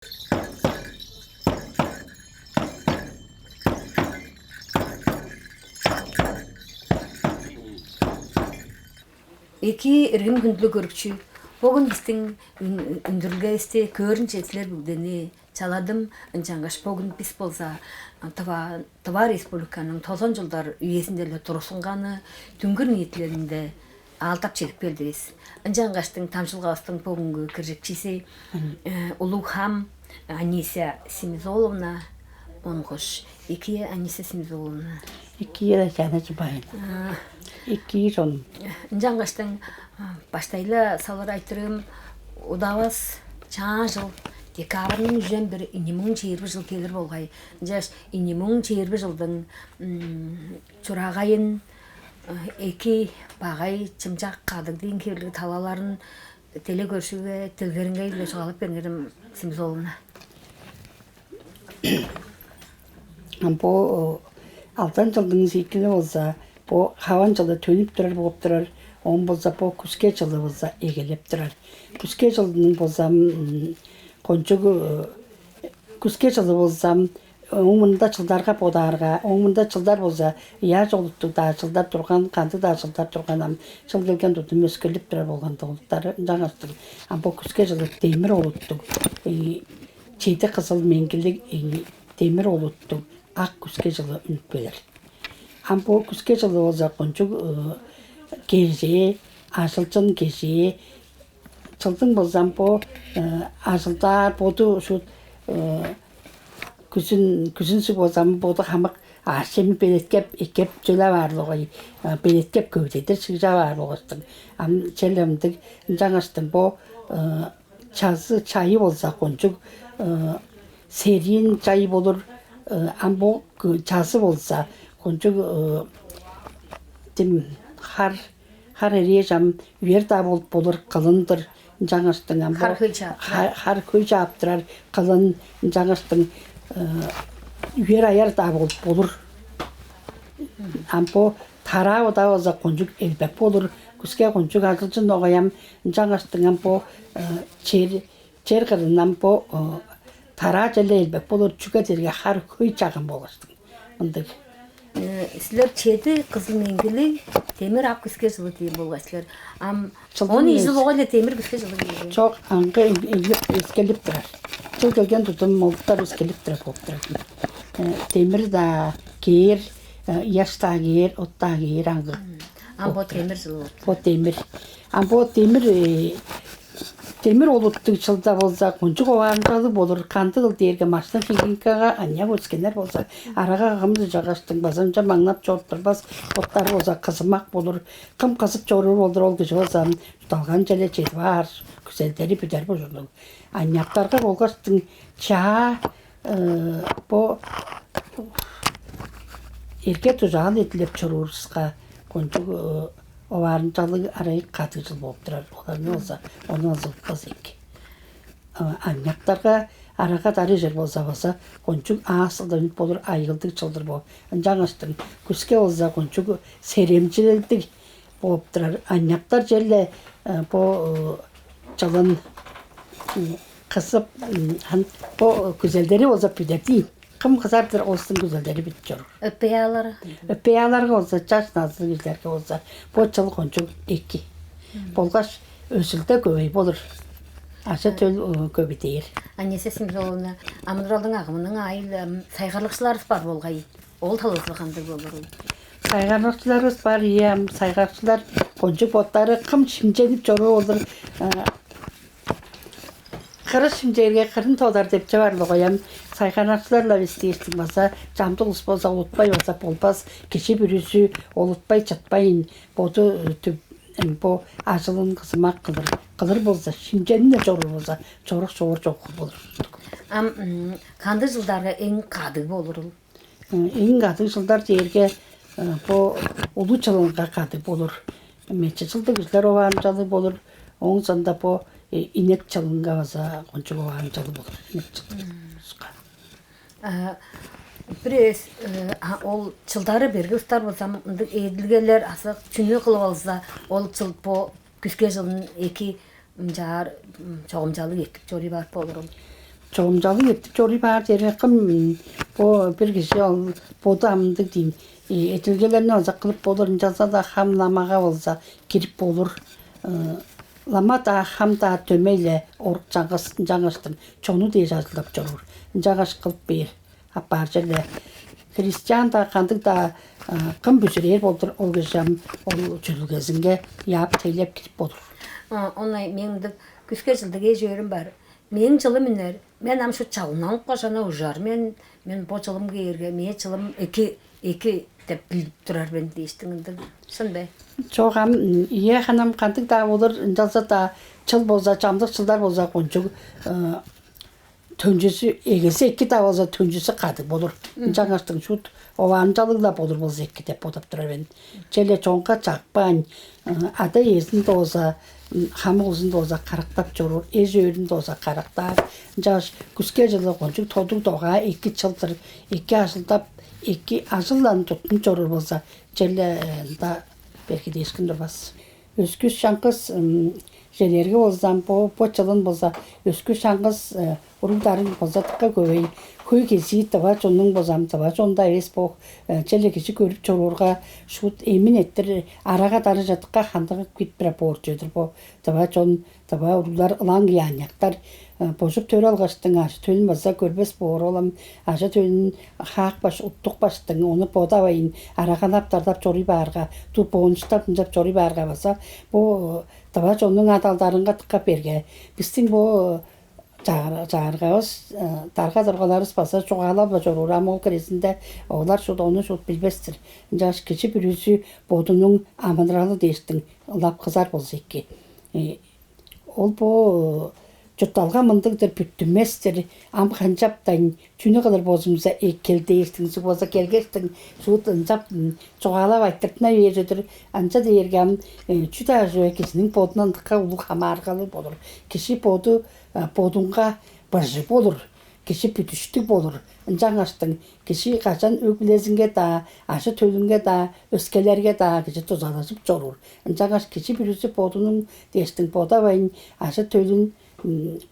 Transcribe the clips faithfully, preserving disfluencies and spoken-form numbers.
Эки эргим хүндүлүг көрүкчү, бөгүн бистиң үндүрүлгевисти көөрүнче силер бүгүдени чаладым. Ынчангаш бөгүн бис болза Тыва Тыва Республиканың тозон чылдар үезинде-ле турузунганы дүңгүр ниитилелинде аалдап чедип келдивис. Ынчангаштың дамчылгавыстың бөгүнгү киржикчизи улуг хам Аниса Семизоловна Монгуш. Экие, Аниса Семизоловна. Экие, Татьяна Чубаевна. Экие, чон. Ынчангаштың баштайла салыр айтырыым, удавас чаа жыл декабрьның үжен бир ийи муң чээрби жыл келир болгай. Ынчаш ийи муң чээрби жылдың чурагайын, эки багай чымчак кадыгдыын хевирлиг талаларын деле көршүге делгереңгей-биле чугаалап бериңерем, Семизоловна. Бо алдан чылдың сииккини болза, бо хаван чылы төнүп турар болуп турар. Оон болза бо күске чылы болза эгелеп турар. Күске чылының болза кончуг күске чылы болза, оң мында чылдарга бодаарга, оң мында чылдар болза ыяш олуттуг-даа чылдар турган, кандыг-даа чылдар турган, ам чыл келген тудум өскерлип турар болган догулуктары ынчангаштыр. Ам бо күске чылы демир олуттуг, чеди кызыл меңгилиг, демир олуттуг ак күске чылы үнүп келир. Ам бо күске чылы болза кончуг кежээ, ажылчын кежээ. Чылдың болза ам бо ажылдаар боду шуут күзүн күзүнсүг болза ам боду хамык аъш-чемин белеткеп, эккеп чүлеп аар болгай, белеткеп көвүдедир шыгжап аар болгаштың. Ам чел ындыг ынчангаштың бо чазы чайы болза кончуг сериин чай болур. Ам бо чазы болза кончуг дим хар хар эрээш ам үер-даа болуп болур, кылын-дыр. Ынчангаштың ам бо хар хөй чааптырар кылын, ынчангаштың үер аяр-даа болуп болур. Ам бо тараа удаа болза кончуг элбек болур, күске кончуг ажылчын огай ам. Ынчангаштың ам бо чер чер кырындан бо тараа черле элбек болур, чүге дээрге хар хөй чагын болгаштың. Мындыг. Силер чеди кызыл меңгилиг демир ак күске чылы дээр болгай силер. Ам он ийи жыл огай-ла демир күске чылы дээр. Чок, аңгы өскелип турар. Чыл келген тудум молуктар өскелип турар болуп турар. Демир-даа кээр, ыяш-даа кээр, от-даа кээр аңгы. Ам бо демир чылы болуп. Бо демир. Ам бо демир Демир олуттуг чылда болза кончуг оваарынчалыг болур. Кандыгыл дээрге маштың хигинкага аныяк өскеннер болза арага кымчы чагаштың база ынча маңнап чоруп турбас, боттары болза кызымак болур. Кым кызып чоруур болдур, ол кижи болза чуртталган черле чедип аар, күзелдери бүдер бужурлуг. Аныяктарга болгаштың чаа бо эрге дужаал эдилеп чоруурувуска кончуг оваарынчалыг арай кадыыжыл болуп турар. Оларны болза ону ылзылытпас эки. Аныяктарга арага дарыжер болза база кончуг аас-даа үнүп болур, айыылдыг чылдыр бо. Ынчангаштың күске болза кончуг серемчилелдиг болуп турар. Аныяктар черле бо чылын кызып, бо күзелдери болза бүдер дийин. Кым кызар-дыр, олустуң күзелдери бүдүп чоруур. Өпей аалары? Өпей ааларга болза, чаш назылыг кижилерге болза бо чыл кончуг эки болгаш өзүлде көвей болур. Ажа-төл көвүдээр. Аниса Семзоловна, амыдыралдың агымының айыл сайгарлыкчыларывыс бар болгай. Ол талазы кандыг болурул? Сайгарлыкчыларывыс бар, ийе, ам сайгарлыкчылар кончуг боттары кым шимченип чоруур болур. Кыры шимчээрге кырын тодар деп чыгар болгай ам. Сайгарлыкчылар-ла бис дээштиң база чамдык улус болза утпай база болбас. Кижи бүрүзү олутпай чытпайн боду бо ажылын кызымак кылыр. Кылыр болза, шимченип-ле чоруур болза, чорук-чоор чогур болур. Ам кандыг чылдарга эң кадыг болурул? Эң кадыг чылдар дээрге бо улуу чылынга кадыг болур. Мече чылдыг кижилер оваанчалыг болур. Ооң соонда бо инек чылынга база кончуг оваанчалыг болур. Инек чылдыг улуска. Бир эвес ол чылдары берге устар болза, мындыг эдилгелер азы чүнү кылып алза, ол чыл бо күске чылын эки ынчаар чогумчалыг эртип чоруй барып болурул. Чогумчалыг эртип чоруй баар дээрге кым бо бир кижи ол боду амдыг дейн эдилгелерни озак кылып болур, ынчалза-даа хам ламага болза кирип болур. Лама-даа, хам-даа дөмей-ле орук чаңгыс ынчангаштың чону дээш ажылдап чоруур. Ынчангаш кылып бээр апаар черле. Христиан-даа, кандыг-даа кым бүзүрээр болдур, ол кижи ам ол чүдүлгезинге яап тейлеп кирип болур. Оной мээң мындыг күске чылдыг эш-өөрүм бар. Мээң чылым үнер, мен ам шут чалыннанып кожана ужар мен, мен бо чылым кээрге, мээ чылым эки эки деп билип турар мен дээштиң ындыг шын бе? Чок ам, ие ханам кандыг-даа болур, ынчалза-даа чыл болза, чамдык чылдар болза кончуг төнчүзү эгези эки-даа болза, төнчүзү кадыг болур. Ынчангаштың шут оваанчалыг-ла болур болза эки деп бодап турар мен. Черле чонга чакпаан, ада-иезин дооза, хамык улузун дооза карактап чоруур, эш-өөрүн дооза карактаар. Ынчаш күске чылы кончуг тодуг догаа эки чылдыр, эки ажылдап, эки ажылдан туттунуп чоруур болза, черле ында берги дээшкин турбас. Өскүс чаңгыс желерге болзам, бо бо чылын болза өскүс чаңгыс уруг-дарыг болза дыка көвей. Хөй кезии тыва чоннуң болзам, тыва чонда эвес бо черле кижи көрүп чоруурга, шуут эмин эттир арага дарыжа дыка хандыгып кип бир боорчу-дур бо тыва чон, тыва уруглар, ылаң киян-яктар. Божуп төр алгаштың ажы-төлүн база көрбес боор олам, ажы-төлүн хаак баш, уттук баштың, ону бодавайн, арагалап-дардап чоруй баарга, дуу боончуктап ынчап чоруй баарга база бо тыва чоннуң адалдарынга дыка берге. Бистиң бо чагыргавыс, дарга-дургаларывыс база чугаалап-ла чоруур, ам ол кирезинде олар шут ону шут билбес-тир. Ынчаш кижи бүрүзү бодунуң амыдыралы дээштиң ылап кызар болза эки. Ол бо чуртталга мындыг-дыр, бүттүнмес-тир, ам канчаптайн, чүнү кылыр болзумза эккел дээштиң, суг болза келгештиң, шуут ынчап чугаалап айтыртына бээр чүве-дир. Ынча дээрге ам чүү-даа чүве кижиниң бодундан дыка улуг хамааргалы болур. Кижи боду бодунга быжыг болур, кижи бүдүштүг болур. Ынчангаштың кижи кажан өг-бүлезинге-даа, ажы-төлүнге-даа, өскелерге-даа кижи дузалажып чоруур. Ынчангаш кижи бүрүзү бодунуң дээштиң бодавайн, ажы-төлүн,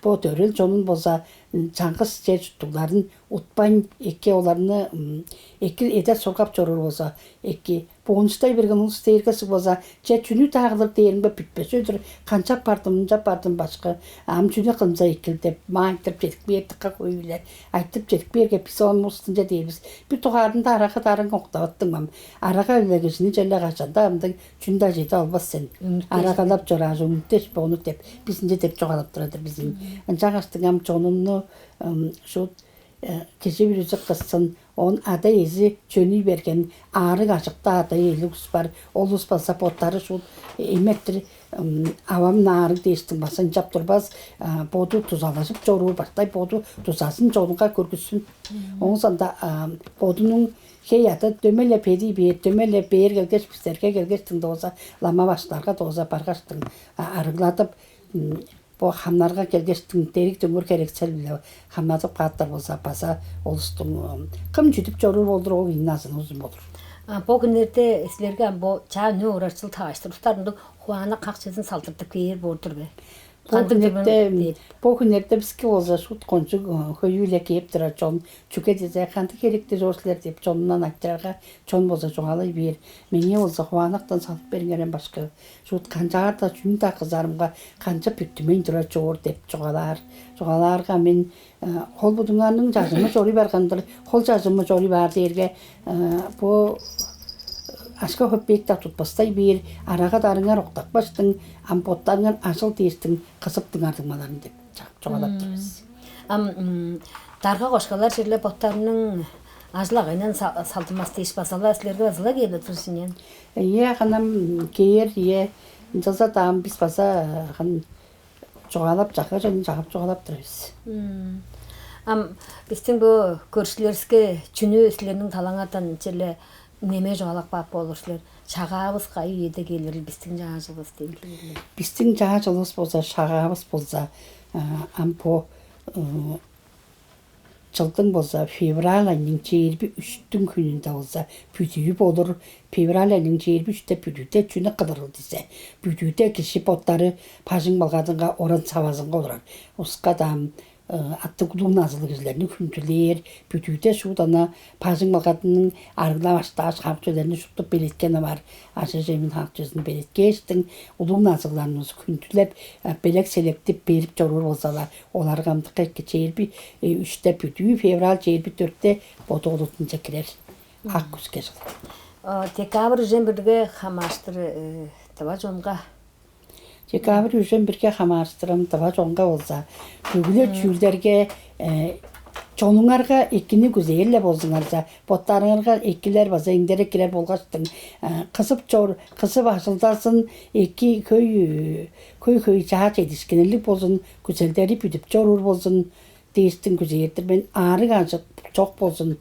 бо төрел чонун болза чаңгыс чер-чурттугларын утпайн, эки оларны эки эдер сургап чоруур болза, эки боончудай берген улус дээрге суг болза, че чүнү-даа кылыр дээримге бүтпес чүве-дир, канчап бардым, ынчап бардым, башкы, ам чүнү кылза экил деп, маайтырып чедип кээр дыка хөй-биле. Айтып чедип кээрге, бис оон улустунче дээр бис: бир дугаарында арага дарың октавыттың мам. Арага-биле кижини черле кажан-даа ындыг чүн-даа чеди албас сен. Арагалап чорааш, үнүттеш боону деп, бизинче деп чугаалап турар-дыр бизин. Ынчангаштың ам чонумну шуут кижи бүрүзү кыссын, оон ада-иези чөнүй берген, аарыг-ажыктыг ада-иелиг улус бар. Ол улус база боттары шуут эметтир авам наарыг дээштиң база ынчап турбас, боду дузалажып чоруур бартай, боду дузазын чонунга көргүссүн. Оон соонда бодунуң хей ада дөмей-ле бедий бээр, дөмей-ле бээр келгеш, бистерге келгештиң дооза, лама баштарга дооза баргаштың арыгладып, бо хамнарга келгештиң дериг-дөңгүр херексел-биле хамнадып кааттар болза, база олустуң кым чүдүп чоруур болдур, ол ийин азын узун болур. А бо күннерде силерге ам бо чаа үнүп орар чыл таваштыр устарымдыг хуана как чедин салтыртып кээр боор-дур бе? Бо Кандыг күннерде турган бо күннерде биске болза шут кончуг хөйү-биле кээп турар чон, чүге дизе кандыг херекте чор силер деп чонундан айтырарга, чон болза чугаалай бээр. Меңээ болза хуанактан салып бериңерем башкы. Шуут канчаар-даа чүнү-даа кызарымга канчап бүттүмейн турар чоор деп чугаалаар. Чугаалаарга мен хол будуңарның чажымы чоруй барган-дыр. Хол чажымы чоруй баар дээрге бо ашка хөппээк-даа тутпастай бээр, арага-дарыңар октапкаштың, ам боттарыңар ажыл дээштиң кызыптыңар дуңмаларым деп чугаалап тур бис. Ам дарга кошкалар черле боттарының ажыл-агайындан салдынмас дээш база-ла силерге база-ла кээп-ле тур синен. Ийе, ханам кээр, ийе. Ынчалза-даа ам бис база хан чугаалап, чагга чонун чагып чугаалап тур бис. Ам бистиң бу көрүшүлеривиске чүнү силерниң талаңардан черле немээ чугаалап каап болур силер? Чагаавыс кайы үеде келирил, бистиң чаажылывыс дээн келирлер. Бистиң чаажылывыс болза, шагаавыс болза, ам бо чылдың болза февраль айның чээрби үштүң хүнүнде болза бүдүү болур. Февраль айның чээрби үште бүдүүде чүнү кылырыл дизе, бүдүүде кижи боттары бажың балгадынга оран савазынга олурар. Уска даам Аттыг улуг назылыг кижилерни хүндүлээр, бүдүүде шуудана бажың балгадының арыглап аштааш, хамык чүвелерни шуптуп белеткени бар. Ажы-жемин, хамык чүвезин белеткээштиң, улуг назыгларывысты хүндүлеп, белек-селекти берип чоруур болза-ла, оларга ындыкка эки чээрби үште бүдүү, февраль чээрби дөртте боду олудунче кирер. Ак күске чыл. Декабрь үжен бирге хамааштыр тыва чонга. Декабрь үжен бирге хамаарыштырам тыва чонга болза, бүгү-ле чүүлдерге чонуңарга экини күзээр-ле болзуңарза, боттарыңарга экилер база эңдере кирер болгаштың, кызып чор, кызып ажылдазын, эки хөй хөй-хөй чаа чедишкинниг болзун, күзелдери бүдүп чоруур болзун дээштиң күзээр-дир мен. Аарыг-ажык чок болзун.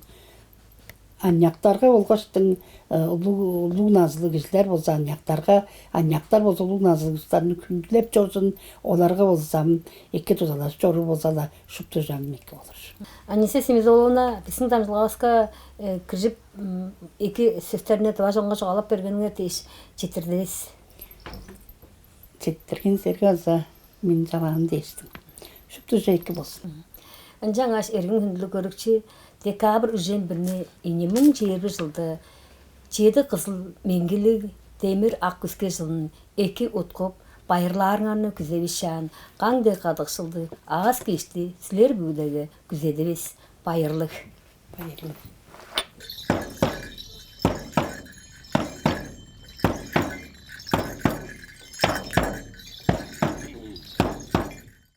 Аныяктарга болгаштың улуг улуг назылыг кижилер болза, аныяктарга, аныяктар болза улуг назылыг кижилерни хүндүлеп чорзун, оларга болза эки дузалажып чоруур болза-ла, шупту чам эки болур. Анисе Семизоловна, биздин дамчылгавыска киржип, эки сөстерни тыва чонго чугаалап бергениңер дээш четтирдивис. Четтирген силерге база мен чалаан дээштиң. Шупту эки болзун. Ынчангаш эргин хүндүлүг көрүкчү, декабрь үжен бирни ийи муң чээрби жылда чеди кызыл меңгилиг демир ак күске жылын эки уткуп, байырлаарыңарны күзевишаан, каң дег кадыкшылды, аас кешти силер бүгүдеге күзедивис. Байырлыг. Байырлыг.